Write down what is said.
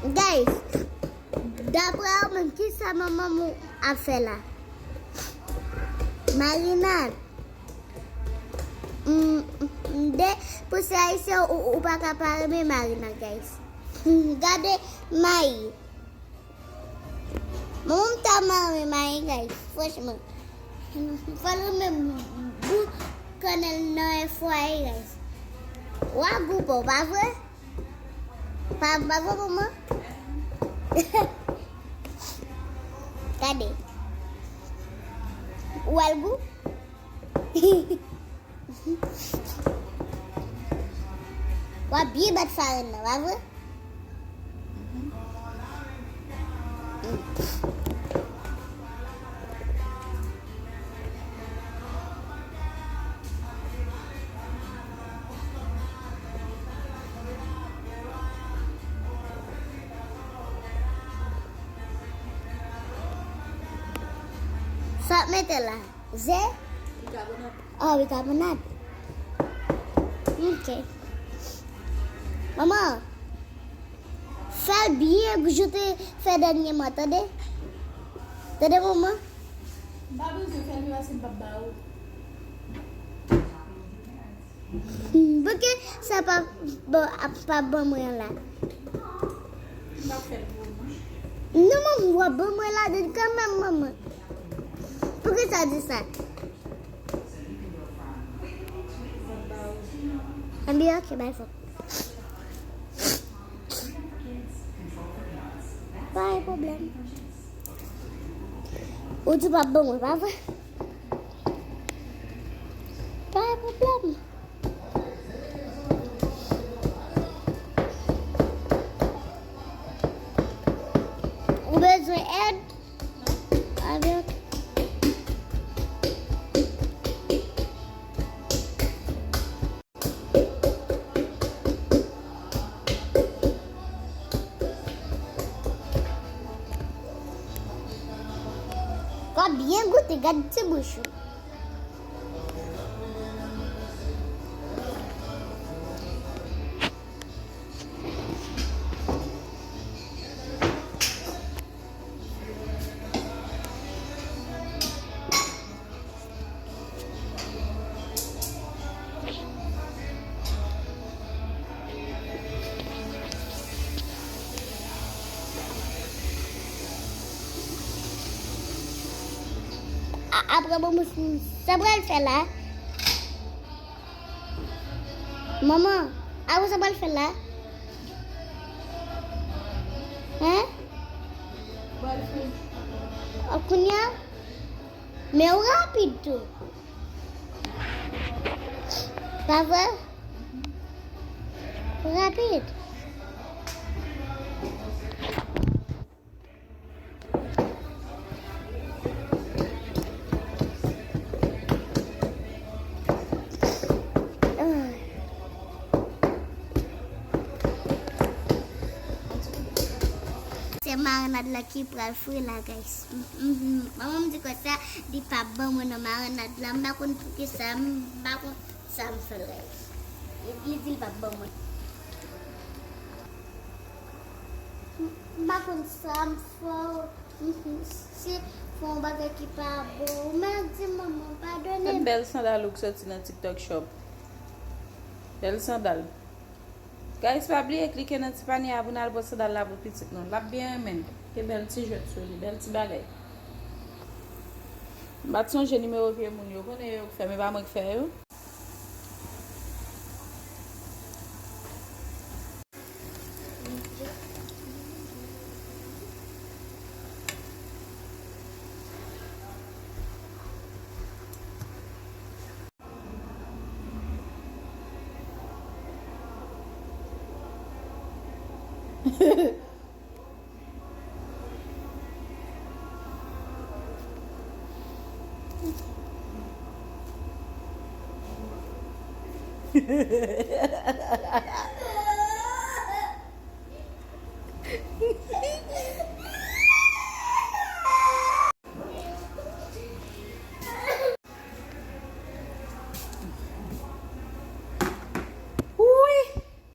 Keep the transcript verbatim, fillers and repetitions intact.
Guys, daprè ou menm, ki sa manman w ap fè la? Marinad. Mm, mm, de, pou se ayisyen, ou, ou pa ka pa renmen marinad, guys. Gade mayi. Manman m ta renmen mayi, guys, franchman. Fò l renmen gou kannèl nan enfo a, guys. Wa gou pa w, pa vre? Pa, pa vre, manman? Gade. Ou wè l gou? W ap byen bat farin nan, pa vre? Sa w ap mete la? Ze? Bikabonat. Oh, bikabonat. Ok. Manman, fè l byen jan w te fè dènyèman, tande? Tande, manman? M pa bezwen fè l byen paske m p ap ba ou. Hmm, poukisa w pa, pa, pa ban mwen la? M ap fè l pou ou, non? Non, manman, w ap ban mwen ladann kanmenm, manman. Poukisa w di sa? Anbi, ok, bay fòk. Pa gen pwoblèm. Ou di w ap ban mwen, pa vre? Pa gen pwoblèm. Ou bezwen èd? Avèk. Kò byen goute, gad ti bouch ou. A-, apre bon, sa pral fè la. Manman, a ou sa pral fè la? Hein? Pral fè. A, kounye a? Men ou rapid tou. Pa vre? Ou rapid. Se marinad la ki pral fri la, guys. M, m, m, manman m di konsa, li p ap ban mwen nan marinad la. M pa konn poukisa, m pa konn sa m fè l, guys. Li, li di l p ap ban mwen. M pa konn sa m fè w. Si fè yon bagay ki pa bon, ou mèt di manman padone m. Bèl sandal ou k soti nan TikTok Shop. Bèl sandal. Guys, pa bliye klike nan ti panye a pou n al pran sandal la pou pitit nou. L ap byen renmen l. Gen bèl ti jwèt sou li, bèl ti bagay. M pa t sonje nimewo pye moun yo. Konnen yo k fè, men pa mwen k fè yo.